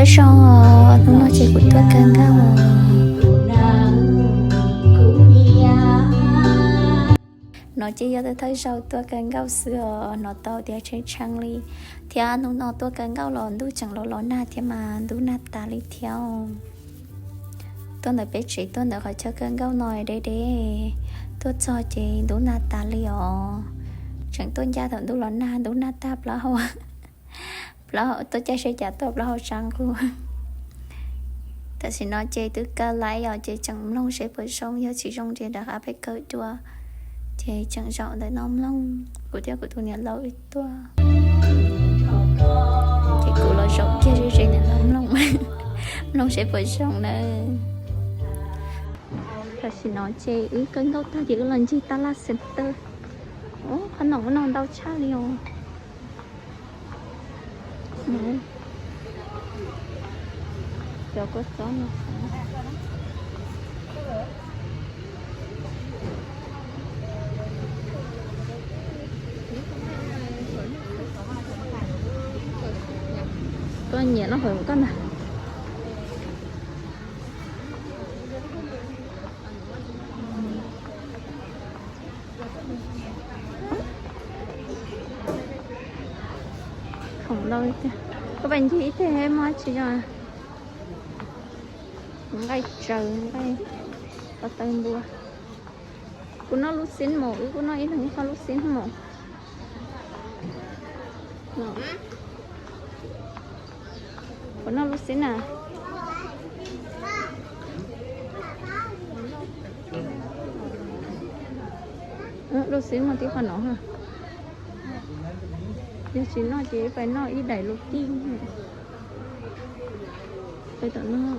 Zoo, hnub no ces kuv tuaj kawg nkaus. No ces yog thawj zaug tuaj kawg nkaus xwb os, hnov tau tias tshee tshee li. Thiab hnub no tuaj kawg nkaus los ntuj tseem los los nag thiab mas ntub nag tas li thiab. Tuaj ntawm peb tsev tuaj ntawm qhov chaw kawg nkaus no deb deb, tuaj txog ces ntub nag tas li os. Tseem tuaj ncaj thaum ntuj los nag, ntub nag tag plaub hau, plaub hau tuaj caij seb cas tuaj plaub hau tsa nqug. Tam sim no ces twb kaw laiv os, ces tseem mloog seb puas zoo, yog tsis zoo ces rov qab peb kaw dua. Ces tseem zaum ntawm no mloog, kuv thiab kuv tus niam laus wb tuaj. Ces kuv los zaum kiag ze ze ntawm no mloog, mloog seb puas zoo nawb. Tam sim no ces wb kaw nkauj tag ces wb los ncig tab laj center. Qhov no ub no ntau tshaj li os. Cov kua txob no. Koj nyiam loj hauv koj ntag. Khoom ntau tiag. Koj pais ncig ib teg muaj dab tsi zog? Nqaij tsaws, nqaij, ko taw npua. Kuv noj lub xib mus, wb kuj noj ib leeg ib qho lub xib mus. Kuv noj lub xib na. Lub xib mus tib qho no. Yog tsis noj ces pais noj ib daim lus tij. Pais tom no.